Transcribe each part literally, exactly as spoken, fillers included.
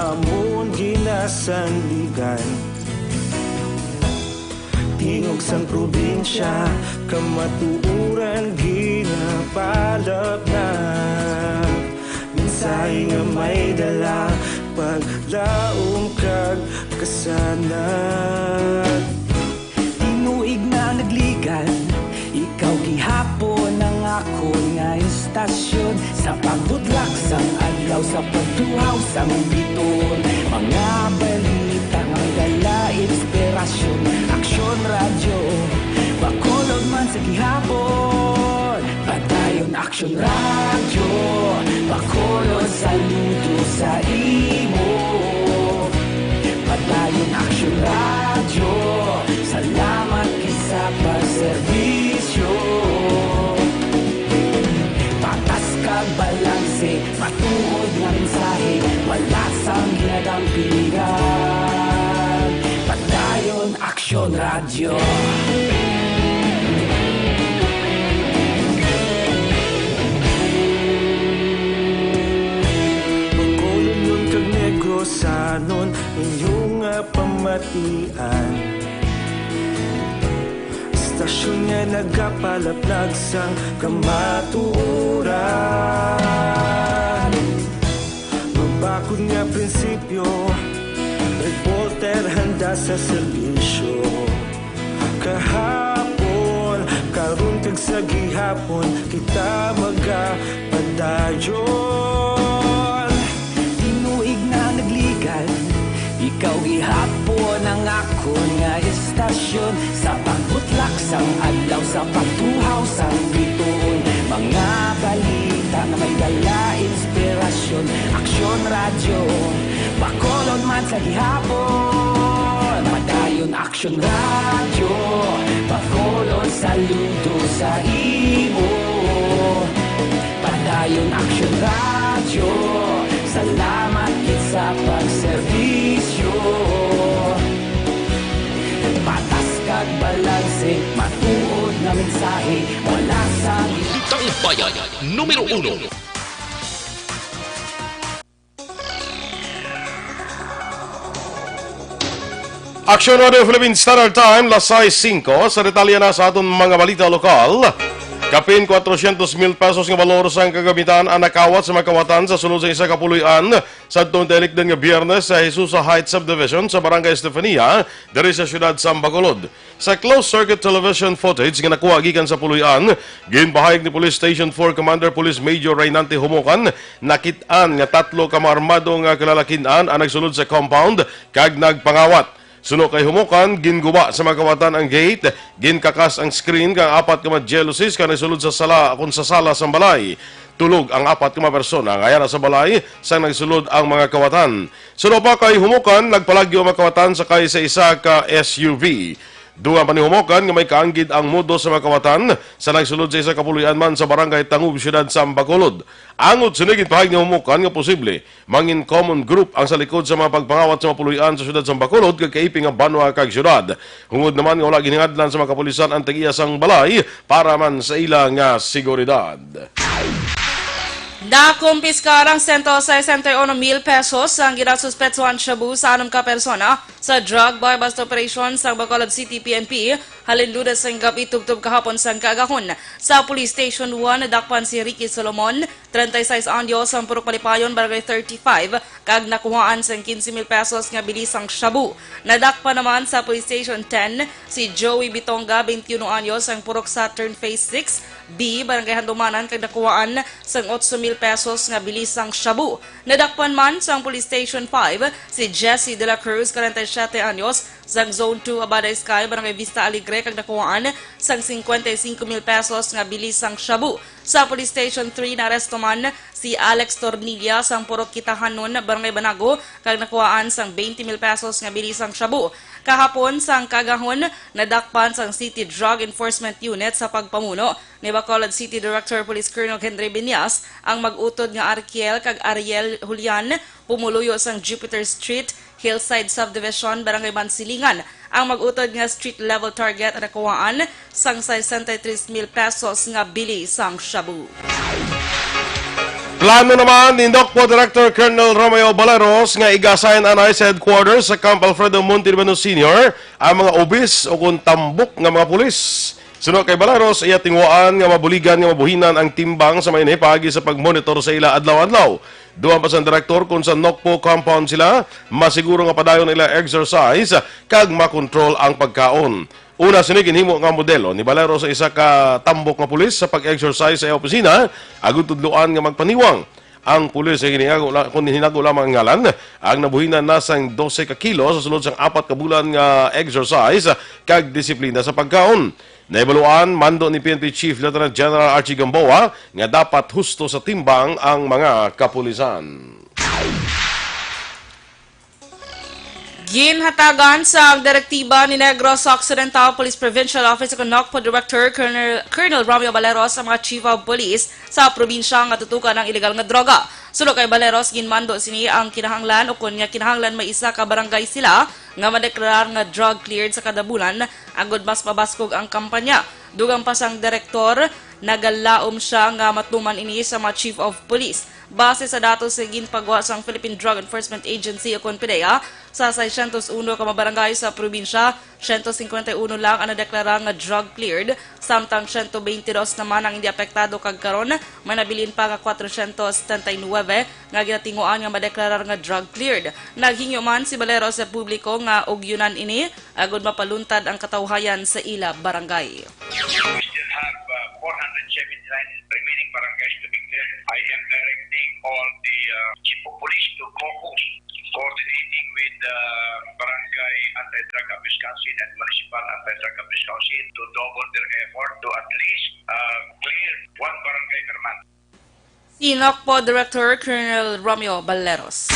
Amon ginasandigan, tingog sang probinsya, kamatuoran ginapalapnag. Mensahe nga may dala, paglaom kag kasanag. Tinuig na nagligan, ikaw gihapon ang akon nga istasyon. Sa pagbutlak sang adlaw, sa pagtuhaw sang bituon, mga balita nga may dala inspirasyon. Aksyon Radyo, Bacolod man sa gihapon. Padayon Aksyon Radyo, Bacolod, saludo sa imo. Padayon Aksyon Radyo, salamat gid sa pagserbisyo. Patas kag balanse, matuod nga mensahe, wala sang ginadampigan. Padayon Aksyon Radyo. Bacolodnon kag Negrosanon, inyo nga pamatian. Istasyon nga nagapalaplag sang kamatuoran. Mabakod nga prinsipyo, reporter handa sa serbisyo. Kahapon, karon kag sa gihapon, kita magapadayon. Tinuig na nagligan, ikaw gihapon ang akon nga istasyon. Sa pagbutlak sang adlaw, sa pagtuhaw sang bituon, mga balita nga may dala inspirasyon. Aksyon Radyo, Bacolod man sa gihapon. Padayon Aksyon Radyo, Bacolod, saludo sa imo. Padayon Aksyon Radyo, salamat gid sa pagserbisyo. Patas kag balanse, matuod nga mensahe, wala sa Balitang Bayan, numero uno. Aksyon Radio Philippine Standard Time, las sais singko. Sa detalye na sa aton mga balita lokal, kapin kwatrocientos mil pesos nga balor sang kagamitan ang nakawat sa mga kawatan sa sulod sa isa ka puloy-an sadtong tinikdan nga Biyernes sa Jesusa Heights Subdivision sa Barangay Estefania, diri sa siyudad sang Bacolod. Sa closed-circuit television footage nga nakuha gikan sa puloy-an, ginpahayag ni Police Station four Commander Police Major Reynante Humukan, nakit-an nga tatlo ka mga armado nga kalalakin-an ang nagsulod sa compound kag nagpangawat. Suno kay Humukan, ginguba sa mga kawatan ang gate, ginkakas ang screen kag apat ka mga jalousies kag nagsulod sa sala, kon sa sala sang balay. Tulog ang apat ka mga persona nga yara sa balay sang nagsulod ang mga kawatan. Suno pa kay Humukan, nagpalagyo ang mga kawatan sakay sa isa ka S U V. Dugang pa ni Humukan nga may kaanggid ang modus sa mga kawatan sa nagsulod sa isa ka puloy-an man sa Barangay Tangub, siyudad sang Bacolod. Angot sini, ginpahayag ni Humukan nga posible mangin common group ang sa likod sa mga pagpangawat sa mga puloy-an sa siyudad sang Bacolod kag kaiping nga banwa kag siyudad. Hungod naman nga wala ginhingadlan sa mga kapulisan ang tag-iya sang balay para man sa ila nga seguridad. Nakumpiskar ang sento sesenta y uno mil pesos ang ginasuspetsuhan shabu sa anom ka persona sa drug buy-bust operation sang Bacolod City P N P halin Lunes sang gab-i tubtob kahapon sang kaagahon. Sa Police Station one, nadakpan si Ricky Solomon, treinta y seis anyos, ang purok Malipayon, Barangay thirty-five, kag nakuhaan sang quince mil pesos nga bili sang shabu. Nadakpan naman sa Police Station ten si Joey Bitonga, twenty-one anyos, ang purok Saturn Phase six B, Barangay Handumanan, kag nakuhaan sang otso mil pesos nga bili sang shabu. Nadakpan man sang Police Station five si Jesse de la Cruz, forty-seven anyos, sang Zone two, Abada Sky, Barangay Vista Alegre, kag nakuhaan sang cincuenta y cinco mil pesos nga bili sang shabu. Sa Police Station three, naaresto man si Alex Tornilla sang purok Kitahanon, Barangay Banago, kag nakuhaan sang twenty mil pesos nga bili sang shabu. Kahapon sang kaagahon, nadakpan sang City Drug Enforcement Unit sa pagpamuno ni Bacolod City Director Police Colonel Henry Binyas ang mag-utod nga Arkiel kag Ariel Julian, pumuluyo sang Jupiter Street, Hillside Subdivision, Barangay Mansilingan, ang mag-utod nga street level target nakuhaan sang sesenta y tres mil pesos nga bili sang shabu. Plano naman ni Nocpo Director Colonel Romeo Baleros nga iga-assign anay sa headquarters sa Camp Alfredo Monte Libano Senior ang mga obis o kung tambok nga mga pulis. Suno kay Baleros, iya tinguhaan nga mabuligan nga mabuhinan ang timbang sa mga ini paagi sa pagmonitor sa ila adlaw-adlaw. Dugang pa sang direktor, kung sa Nocpo compound sila, masiguro nga padayon ila exercise kag makontrol ang pagkaon. Una sini ginhimo nga modelo ni Baleros sa isa ka tambok nga pulis sa pag-exercise sa iya opisina, agud tudloan nga magpaniwang ang pulis nga ginago la-, kung hinago lamang ang ngalan, ang nabuhinan na sang dose ka kilo sa sulod sang apat ka bulan nga exercise kag disiplina sa pagkaon. Nahibaluan, mando ni P N P Chief Lieutenant General Archie Gamboa nga dapat husto sa timbang ang mga kapulisan. Ginhatagan sang direktiba ni Negros Occidental Police Provincial Office o Nocpo Director Colonel, Colonel Romeo Baleros ang mga Chief of Police sa probinsya nga tutukan ang illegal nga droga. Suno kay Baleros, ginmando sini ang kinahanglan o kun nga kinahanglan may isa ka barangay sila nga madeklarar nga drug cleared sa kada bulan, agud mas mabaskog ang kampanya. Dugang pa sang direktor, nagalaom siya nga matuman ini sa mga Chief of Police. Base sa datos nga ginpagwa sang Philippine Drug Enforcement Agency o kon PDEA, sa seiscientos uno ka mga barangay sa probinsya, siyento singkwenta y uno lang ang nadeklara nga drug cleared, samtang siyento beintidos naman ang hindi apektado, kag karon may nabilin pa nga kwatrosyentos setenta y nuwebe nga ginatinguan nga madeklarar nga drug cleared. Naghingyo man si Baleros sa publiko nga ugyonan ini agud mapaluntad ang katawhayan sa ila barangay. We still have uh, four hundred seventy-nine remaining barangays to be cleared. I am directing all the uh, chief of police to focus coordinating with the Barangay Anti-Drug Abuse Council and Municipal Anti-Drug Abuse Council to double their effort to at least uh, clear one barangay per month. Si Nocpo Director Colonel Romeo Baleros.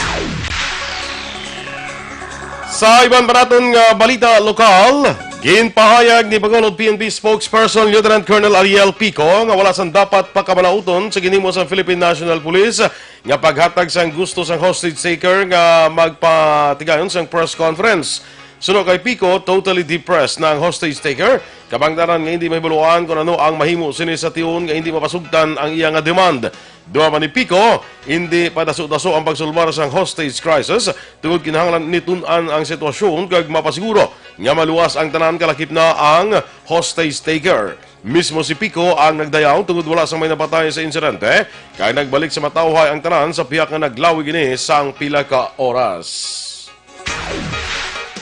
Sa iban pa naton nga balita lokal, ginpahayag ni Bacolod P N P spokesperson Lieutenant Colonel Ariel Pico nga wala sang dapat pakamalauton sa ginhimo sang Philippine National Police nga paghatag sang gusto sang hostage taker nga magpatigayon sang press conference. Suno kay Pico, totally depressed na ang hostage taker, kabangdanan nga hindi mahibaluan kon ano ang mahimo sini sa tion nga hindi mapasugtan ang iya nga demand. Dugang pa ni Pico, hindi padaso-daso ang pagsulbar sang hostage crisis tungod kinahanglan ini tun-an ang sitwasyon kag mapasiguro nga maluwas ang tanan kalakip na ang hostage taker. Mismo si Pico ang nagdayaw tungod wala sang may napatay sa insidente, kag nagbalik sa matawhay ang tanan sa pihak nga naglawig ini sang pila ka oras.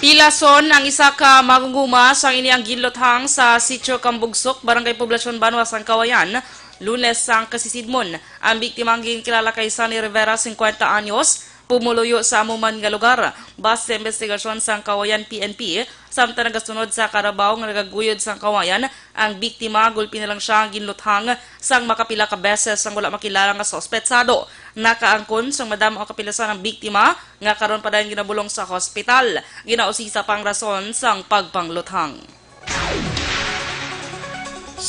Pilason ang isa ka mangunguma sang ini ang ginluthang sa Sitio Kambugsok, Barangay Poblacion Banwa sang Kawayan, Lunes sang kasisidmon. Ang biktima ang ginkilala kay Sunny Rivera, singkwenta anyos, pumuluyo sa amo man nga lugar. Base sa investigasyon sang Kawayan P N P, samtang nagasunod sa karabaw nga nagaguyod sang Kawayan, ang biktima, gulpi na lang siya ang ginluthang sang makapila ka beses sang wala makilala nga suspetsado. Nakaangkon sang madamo ang kapilasan ang biktima nga karon padayon ginabulong sa hospital. Ginausisa pa ang rason sang pagpangluthang.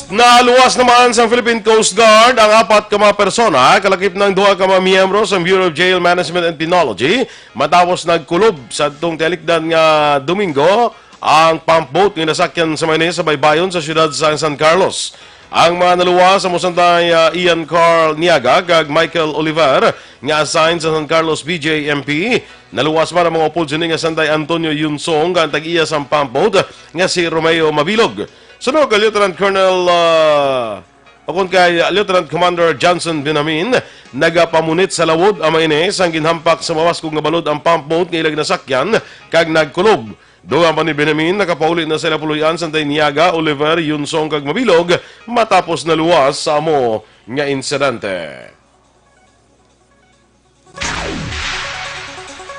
Naluwas naman sang Philippine Coast Guard ang apat ka mga persona, kalakip ng duha ka mga miyembro sa Bureau of Jail Management and Penology, matapos nagkulob sa adtong tialikdan nga Domingo ang pump boat nga nasakyan sa mga ini sa baybayon sa siyudad sa San Carlos. Ang mga naluwas amo sanday, ah, Ian Carl Niaga kag Michael Oliver nga assigned sa San Carlos B J M P. Naluwas man ang mga upod sini nga sanday Antonio Yunsong kag ang tag-iya sang pump boat nga si Romeo Mabilog. Suno kay Lieutenant Colonel, ah, o kon kay Lieutenant Commander Johnson Benamin, nagapamunit sa lawod ang mga ini sang ginhampak sa mabaskog nga balod ang pump boat nga ila ginasakyan kag nagkulob. Dugang pa ni Benamin, nakapauli na sa ila puloy-an sanday Niaga, Oliver, Yunsong kag Mabilog matapos naluwas sa amo nga insidente.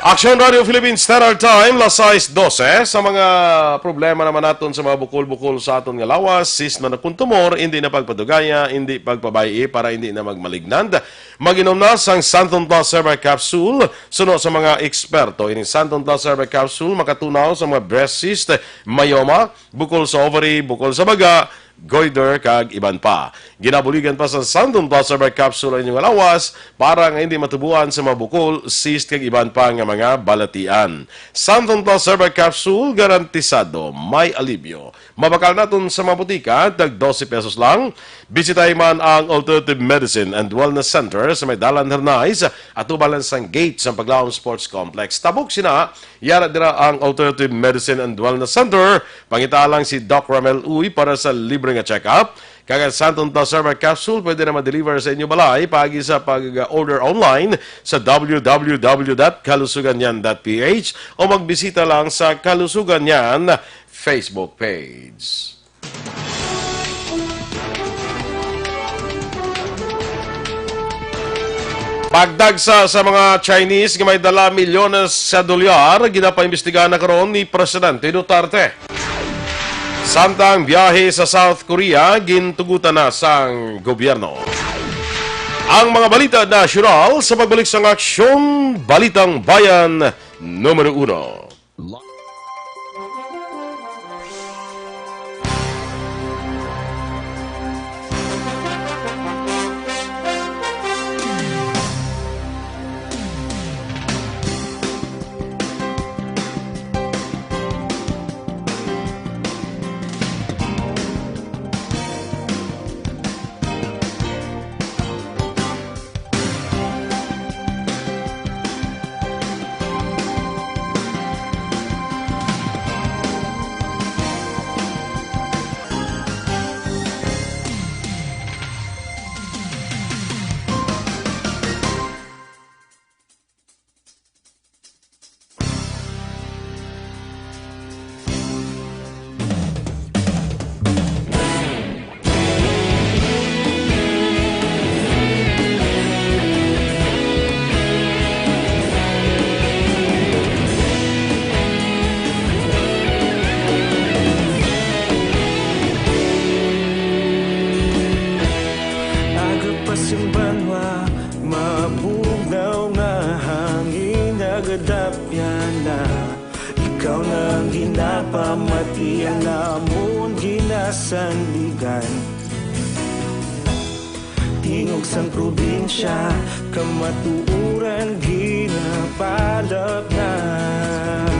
Aksyon Radio Philippines Standard Time, las sais dose. Sa mga problema naman naton sa mga bukol-bukol sa aton nga lawas, sis man kun tumor, hindi na pagpadugaya, hindi pagpabayi para hindi na magmalignant. Mag-inom na sang Santon Plus Herbal Capsule. Suno sa mga eksperto, ining Santon Plus Herbal Capsule makatunaw sa mga breast cyst, myoma, bukol sa ovary, bukol sa baga, goiter, kag iban pa. Ginabuligan pa sa Santon Plus Herbal Capsule ang inyong lawas para nga hindi matubuan sa mga bukol, cyst, kag iban pa nga mga balatian. Santon Plus Herbal Capsule, garantisado may alibyo. Mabakal naton sa mga butika, tag dose pesos lang. Bisitahi man ang Alternative Medicine and Wellness Center sa may Dalan Hernais, atubang lang sang gate sang Paglaom Sports Complex. Tabok sina, yara dira ang Alternative Medicine and Wellness Center. Pangita lang si Doc Ramel Uy para sa libre nga check-up. Kag ang Santon Plus Herbal Capsule pwede na ma-deliver sa inyo balay paagi sa pag-order online sa w w w dot kalusuganyan dot p h o magbisita lang sa Kalusuganyan Facebook page. Pagdagsa sa mga Chinese nga may dala milyones sa dolyar, ginapaimbestigahan na karon ni Presidente Duterte. Samtang biyahe sa South Korea, gintugutan na sang gobyerno. Ang mga balita nasyonal sa pagbalik sang Aksyon Balitang Bayan numero uno. Aga pa sing banwa, mabugnaw nga hangin nagadapyan na. Ikaw na ang ginapamati, ang amon ginasandigan. Tingog sang probinsya, kamatuoran ginapalapnap.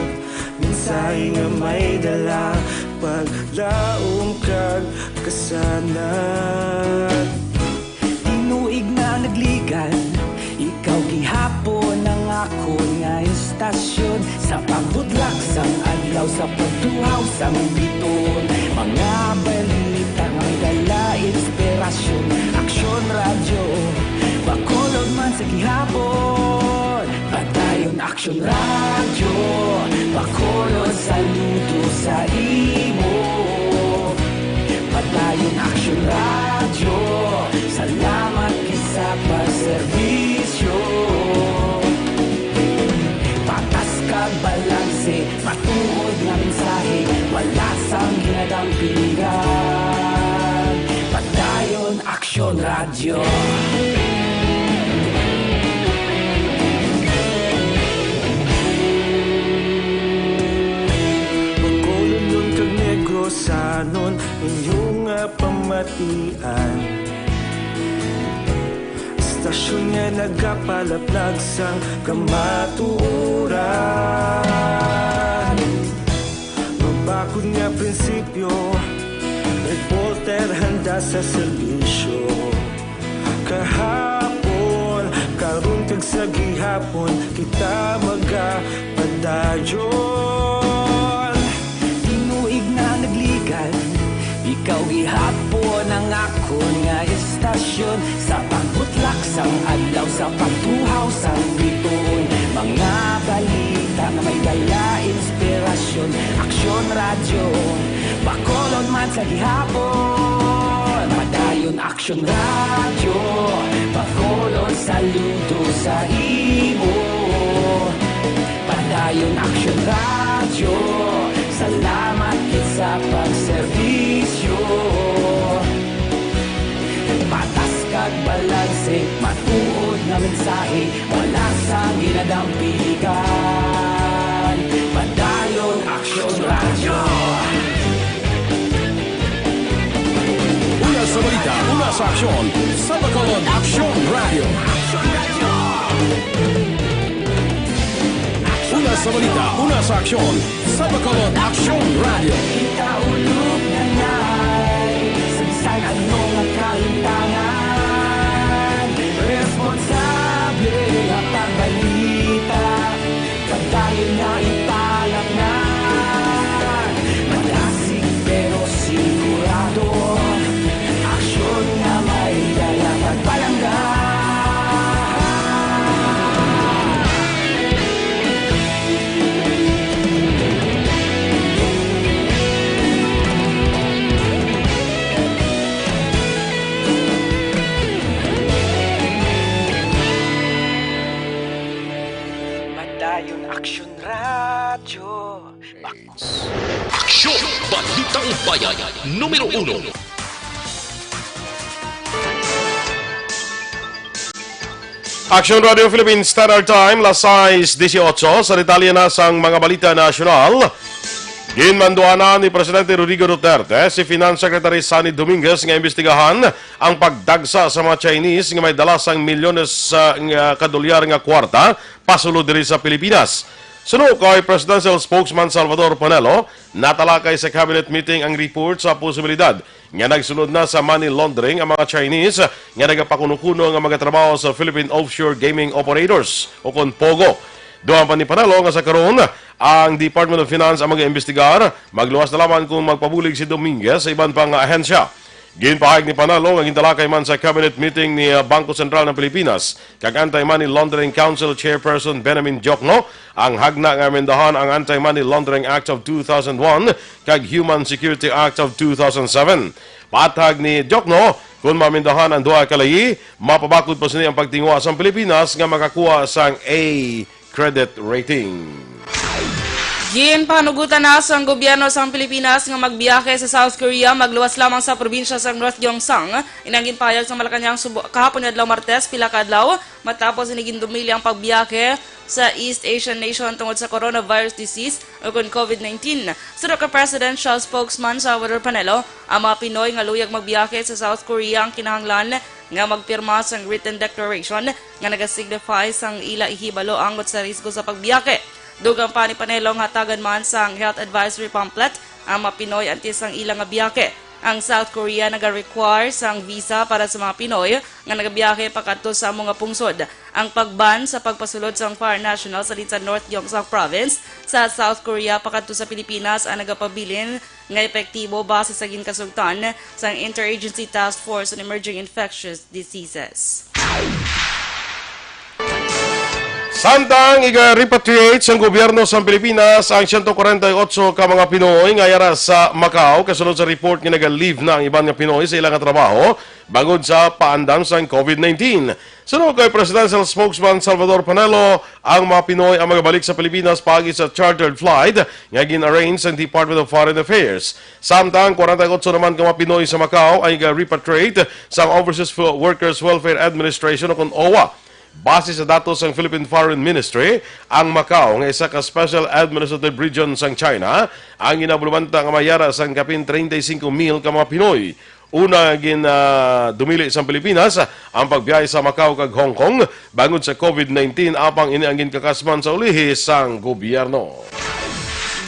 Mensahe nga may dala, paglaom kag kasanag. Tinuig na nagligan, ikaw gihapon ang akon nga istasyon. Sa pagbutlak sang adlaw, sa pagtuhaw sang bituon, mga balita nga may dala inspirasyon. Aksyon Radyo, Bacolod man sa gihapon. Padayon Aksyon Radyo, Bacolod, saludo sa imo. Padayon Aksyon Radyo, salamat gid sa pagserbisyo. Patas kag balanse, matuod nga mensahe, wala sang ginadampigan. Padayon Aksyon Radyo. Bacolodnon kag Negrosanon, inyo nga pamatian. Istasyon nga nagapalaplag sang kamatuoran. Mabakod nga prinsipyo, reporter handa sa serbisyo. Kahapon, karon kag sa gihapon, kita magapadayon. Tinuig na nagligan, ikaw gihapon ang akon nga istasyon. Sa pagbutlak sang adlaw, sa pagtuhaw sang bituon, mga balita nga may dala inspirasyon. Aksyon Radyo, Bacolod man sa gihapon. Padayon Aksyon Radyo, Bacolod, saludo sa imo. Padayon Aksyon Radyo, salamat gid sa pagserbisyo. Patas kag balanse, matuod nga mensahe, wala sang ginadampigan. Padayon Aksyon Radyo. Una sa aksyon, sa Bacolod Aksyon Radio. Una sa balita, una sa aksyon, sa Bacolod Aksyon Radio. Kita ulog na ngay, sa bisan ano nga kahintangan, responsable nga pagbalita. Kadali na ipalaknag, malasig pero sigurado. Aksyon nga may dala pagpalangga. Madayon Aksyon Radyo. Aksyon! Balitang Bayan, numero uno. Aksyon Radio Philippines Standard Time, las sais dieciocho. Sa detalye na sang mga balita nasyonal, ginmanduanan ni Presidente Rodrigo Duterte si Finance Secretary Sonny Dominguez nga imbestigahan ang pagdagsa sa mga Chinese nga may dala sang milyones sa, nga kadolyar nga kwarta pasulod diri sa Pilipinas. Suno kay Presidential Spokesman Salvador Panelo, natalakay sa cabinet meeting ang report sa posibilidad nga nagsulod na sa money laundering ang mga Chinese nga nagapakuno-kuno nga magatrabaho sa Philippine Offshore Gaming Operators, o kon pogo. Dugang pa ni Panelo nga sa karon, ang Department of Finance ang mag-imbestigar. Magluwas na lamang kung magpabulig si Dominguez sa iban pa nga ahensya. Ginpahayag ni Panelo nga gintalakay man sa cabinet meeting ni, uh, Bangko Sentral ng Pilipinas kag Anti-Money Laundering Council Chairperson Benjamin Diokno ang hagna nga amendahan ang Anti-Money Laundering Act of two thousand one kag Human Security Act of two thousand seven. Paathag ni Diokno, kung maamendahan ang duha ka layi, mapabakod pa sini ang pagtinguha sang Pilipinas nga makakuha sang A credit rating. Ginpanugutan na sang gobyerno sang Pilipinas nga magbiyahe sa South Korea, magluwas lamang sa probinsya sang North Gyeongsang. Ini ang ginpahayag sa Malacañang subo-, kahapon nga adlaw, Martes, pila ka adlaw matapos ini gindumili ang pagbiyahe sa East Asian nation tungod sa coronavirus disease o kon COVID nineteen. Suno kay presidential spokesman Salvador Panelo, ang mga Pinoy nga luyag magbiyahe sa South Korea ang kinahanglan nga magpirma sang written declaration nga nagasignify sang ila ihibalo angot sa risgo sa pagbiyahe. Dugang pa ni Panelo nga hatagan man sang health advisory pamphlet ang mga Pinoy antes sang ila nga biyahe. Ang South Korea naga-require sang visa para sa mga Pinoy nga nagabiyahe pakadto sa amo nga pungsod. Ang pag-ban sa pagpasulod sang foreign nationals halin sa North Gyeongsang Province sa South Korea pakadto sa Pilipinas ang nagapabilin nga epektibo base sa ginkasugtan sang Interagency Task Force on Emerging Infectious Diseases. Samtang iga-repatriate sang gobyerno sang Pilipinas ang siyento kwarenta y otso ka mga Pinoy nga yara sa Macau, kasunod sa report nga naga-leave na ang iban nga Pinoy sa ila nga trabaho bangod sa paandam sang COVID nineteen. Suno kay Presidential Spokesman Salvador Panelo, ang mga Pinoy ang magabalik sa Pilipinas paagi sa chartered flight nga gin-arrange sang Department of Foreign Affairs. Samtang kwarenta y otso naman ka mga Pinoy sa Macau ang iga-repatriate sang Overseas Fo-, Workers Welfare Administration o kon owa. Base sa datos sang Philippine Foreign Ministry, ang Macau nga isa ka special administrative region sang China ang ginabulumanta nga may yara sang kapin treinta y cinco mil ka mga Pinoy. Una nga gin, ah, dumili sang Pilipinas ang pagbiyahe sa Macau kag Hong Kong bangod sa COVID nineteen, apang ini ang ginkakasman sa ulihi sang gobyerno.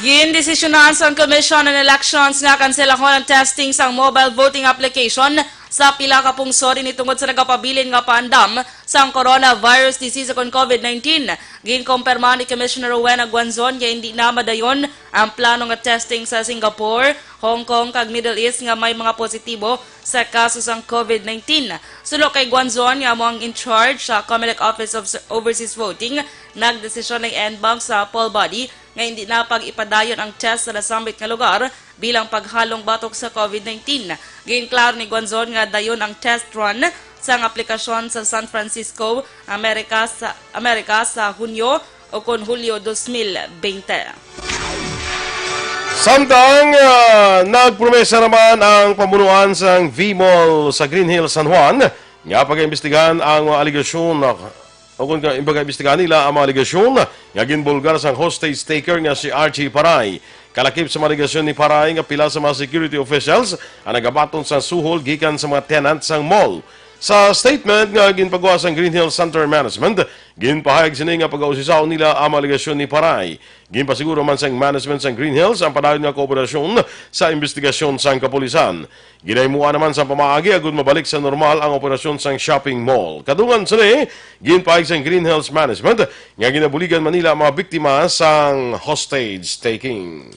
Gindesisyonan sang Commission on Elections nga kanselahon ang testing sang mobile voting application sa pila ka pungsod, ini tungod sa nagapabilin nga paandam sang coronavirus disease o kon COVID nineteen. Ginkumpirma ni Commissioner Rowena Guanzon nga hindi na madayon ang plano nga testing sa Singapore, Hong Kong, kag Middle East nga may mga positibo sa kaso sang COVID nineteen. Suno kay Guanzon, nga amo ang in charge sa Comelec Office of Overseas Voting, nagdesisyon ang en bank sa poll body nga hindi na pag-ipadayon ang test sa nasambit nga lugar bilang paghalong batok sa COVID nineteen. Ginklaro ni Guanzon nga dayon ang test run sang aplikasyon sa San Francisco, Amerika sa, Amerika sa Hunyo o kon Hulyo dos mil bente. Samtang, ah, nagpromesa naman ang pamunuan sang V-Mall sa Green Hills, San Juan, nga pag-imbestigahan ang mga alegasyon na Ukon nga imbag imbestigahan nila ang mga alegasyon nga ginbulgar sang hostage taker nga si Archie Paray. Kalakip sa mga alegasyon ni Paray nga pila sa mga security officials ang nagabaton sang suhol gikan sa mga tenant sang mall. Sa statement nga ginpagawa sang Green Hills Center Management, ginpahayag sini nga pag-ausisaon nila ang mga alegasyon ni Paray. Ginpasiguro man sang management sang Green Hills ang padayon nga kooperasyon sa imbestigasyon sang kapulisan. Ginahimuan naman sang pamaagi agud mabalik sa normal ang operasyon sang shopping mall. Kadungan sini, ginpahayag sang Green Hills Management nga ginabuligan man nila ang mga biktima sang hostage taking.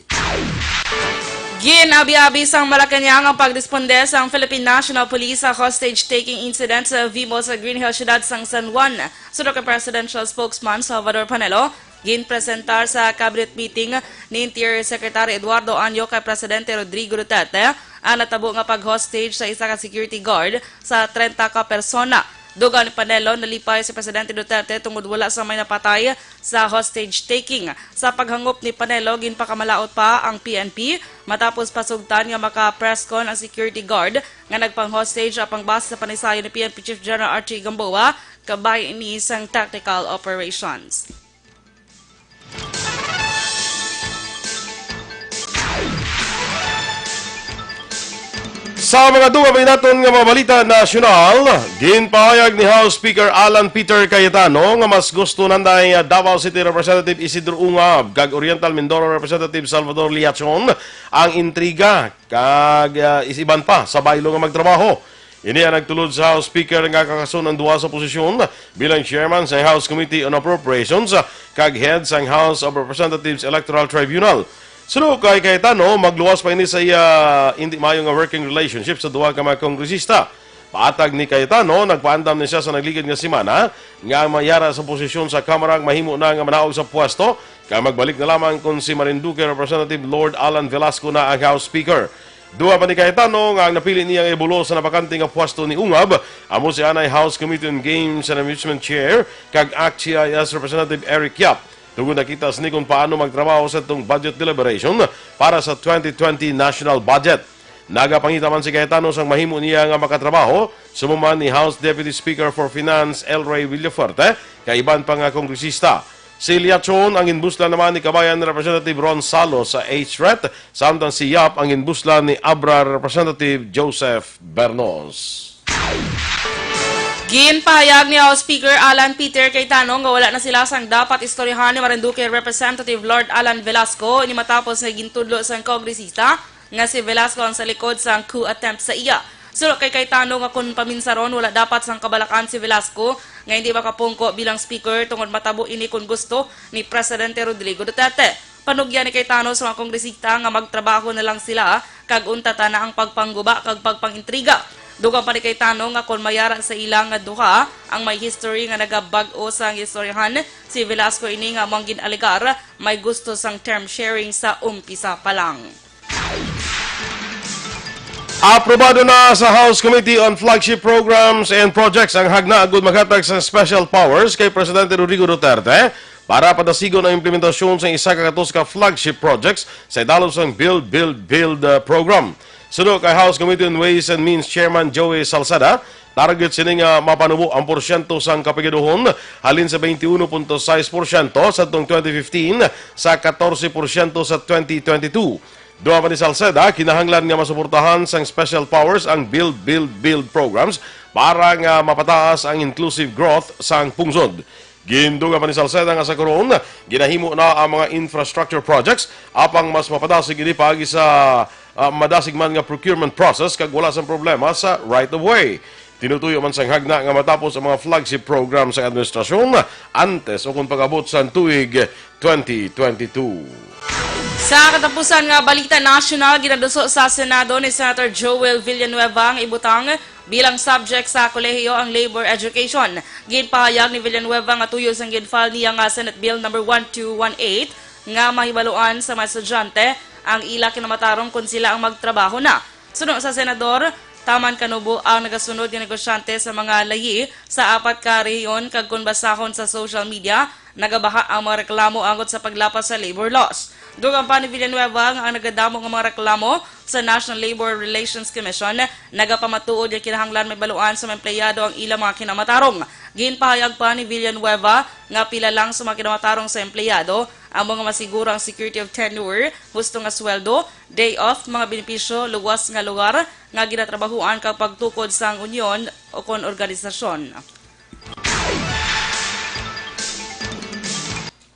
Gin-abi-abi sang Malacañang ang pagresponde sang Philippine National Police sa hostage-taking incident sa Vimo sa Green Hills, siyudad sang San Juan. Suno kay Presidential Spokesman Salvador Panelo, ginpresentar sa cabinet meeting ni Interior Secretary Eduardo Año kay Presidente Rodrigo Duterte ang natabo nga pag-hostage sa isa ka security guard sa trenta ka persona. Dugang ni Panelo, nalipay si Presidente Duterte tungod wala sang may napatay sa hostage taking. Sa paghangop ni Panelo, ginpakamalaut pa ang P N P matapos pasugtan nga maka-press con ang security guard nga nagpang-hostage, apang base sa panisayo ni P N P Chief General Archie Gamboa, kabahin ini sang tactical operations. Sa mga dugang pa naton nga mga balita nasyonal, ginpahayag ni House Speaker Alan Peter Cayetano nga mas gusto nanday Davao City Representative Isidro Ungab kag Oriental Mindoro Representative Salvador Liachon ang intriga kag, ah, is iban pa sa baylo nga magtrabaho. Ini ang nagtulod sa House Speaker nga kakason ang duha sa posisyon bilang chairman sa House Committee on Appropriations kag head sang House of Representatives Electoral Tribunal. Suno kay Cayetano, magluwas pa ini sa iya indi maayo nga working relationship sa duha ka mga kongresista. Paatag ni Cayetano, nagpaandam ni siya sa nagligid nga semana nga ang mayara sa posisyon sa Kamara mahimo na nga manaog sa pwesto kag magbalik na lamang kon si Marinduque Representative Lord Alan Velasco na ang House Speaker. Dugang pa ni Cayetano nga ang napili niya nga ibulo sa nabakante nga pwesto ni Ungab amo si anay House Committee on Games and Amusement Chair kag ACT-CIS Representative Eric Yap. Tugon nakita sini kon paano magtrabaho sa itong budget deliberation para sa twenty twenty national budget. Nagapangita man si Cayetano sang mahimo niya nga makatrabaho suno man ni House Deputy Speaker for Finance Elroy Villafuerte kag iban pa nga kongresista. Si Liachon ang ginbuslan naman ni Kabayan Representative Ron Salos sa HRET, samtang si Yap ang ginbuslan ni Abra Representative Joseph Bernos. Ginpahayag ni House Speaker Alan Peter Cayetano nga wala na sila sang dapat istoryahan ni Marinduque Representative Lord Alan Velasco, ini matapos nga gintudlo sang kongresista nga si Velasco ang sa likod sang coup attempt sa iya. Suno kay Cayetano nga kon paminsaron, wala dapat sang kabalakan si Velasco nga hindi makapungko bilang speaker tungod matabo ini kon gusto ni Presidente Rodrigo Duterte. Panugyan ni Cayetano sa mga kongresista nga magtrabaho na lang sila kag unta ta na ang pagpangguba kag pagpangintriga. Dugang pa ni Cayetano nga kon mayara sa ila nga duha ang may history nga nagabag-o sang istoryahan, si Velasco ini nga amo ang gin-alegar may gusto sang term sharing sa umpisa pa lang. Aprobado na sa House Committee on Flagship Programs and Projects ang hagna agud maghatag sa special powers kay Presidente Rodrigo Duterte para padasigon ang implementasyon sa isa ka katos ka flagship projects sa idalom sang Build, Build, Build, uh, program. Suno kay House Committee on Ways and Means Chairman Joey Salceda, target sini nga mapanubo ang porsyento sang kapigaduhon halin sa twenty-one point six porsyento sa tong twenty fifteen sa katorse porsyento sa twenty twenty-two. Dugang pa ni Salceda, kinahanglan nga masuportahan sang special powers ang Build, Build, Build programs para nga mapataas ang inclusive growth sang pungsod. Gindugang pa ni Salceda nga sa karon, ginahimo na ang mga infrastructure projects, apang mas mapadasig ini paagi sa, ah, madasig man nga procurement process kag wala sang problema sa right of way. Tinutuyo man sang hagna nga matapos ang mga flagship program sa administrasyon antes o kon pag-abot sang tuig twenty twenty-two. Sa katapusan nga balita nasyonal, ginaduso sa Senado ni Senator Joel Villanueva ang ibutang bilang subject sa kolehiyo ang labor education. Ginpahayag ni Villanueva nga tuyo sang gin-file niya nga Senate Bill number one two one eight nga mahibaluan sa mga estudyante ang ila kinamatarong kon sila ang magtrabaho na. Suno sa senador, taman kanubo ang nagasunod nga negosyante sa mga layi sa apat ka rehiyon, kag kon basahon sa social media, nagabaha ang mga reklamo angot sa paglapas sa labor laws. Dugang pa ni Villanueva nga ang nagadamo nga mga reklamo sa National Labor Relations Commission nagapamatuod nga kinahanglan mahibaluan sa mga empleyado ang ilang mga kinamatarong. Ginpahayag pa ni Villanueva nga pila lang sa mga kinamatarong sa empleyado ang mga masiguro ang security of tenure, husto nga sweldo, day off, mga benepisyo, luwas nga lugar nga ginatrabahuan kag pagtukod sang unyon o kon organisasyon.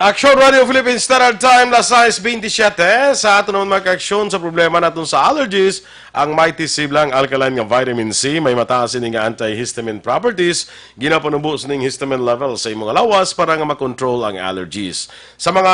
Aksyon Radio Philippines Standard Time, las sais bintisiete. Sa aton naman mga aksyon sa problema naton sa allergies, ang Mighty C Blanc Alkaline nga vitamin C may mataas ini nga antihistamine properties, ginapanubo sining histamine level sa imong lawas para nga makontrol ang allergies. Sa mga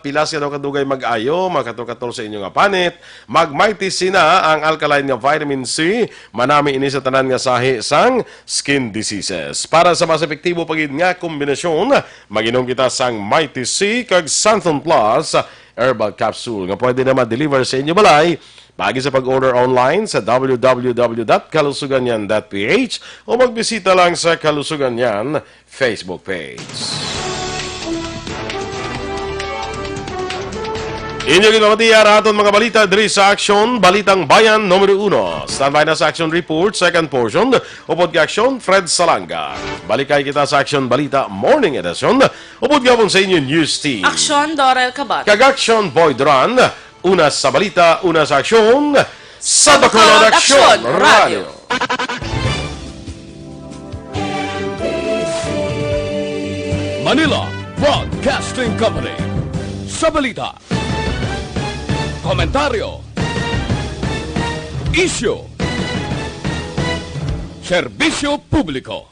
pilas nga daw kadugay mag-ayo, makatukator sa inyo nga panit, mag Mighty C na ang alkaline nga vitamin C, manami ini sa tanan nga sahi sang skin diseases. Para sa mas epektibo pa gid nga kombinasyon, mag-inom kita sang Mighty C kag Santhon Plus Herbal Capsule nga pwede na ma-deliver sa inyo balay. Pagi sa pag-order online sa w w w dot kalusuganyan dot p h o magbisita lang sa Kalusuganyan Facebook page. Inyo ginpamatiya ang aton mga balita diri sa Aksyon, Balitang Bayan Numero Uno. Standby na sa Aksyon Report, second portion, upod kay Aksyon, Fred Salanga. Balikay kita sa Aksyon Balita Morning Edition, upod gihapon sa inyo News Team. Aksyon, Dorel Kabat. Kag Aksyon, Boy Duran. Una sa balita, una sa aksyon, sa Bacolod Aksyon Radio. Manila Broadcasting Company. Sa balita, komentaryo, isyu, serbisyo publiko.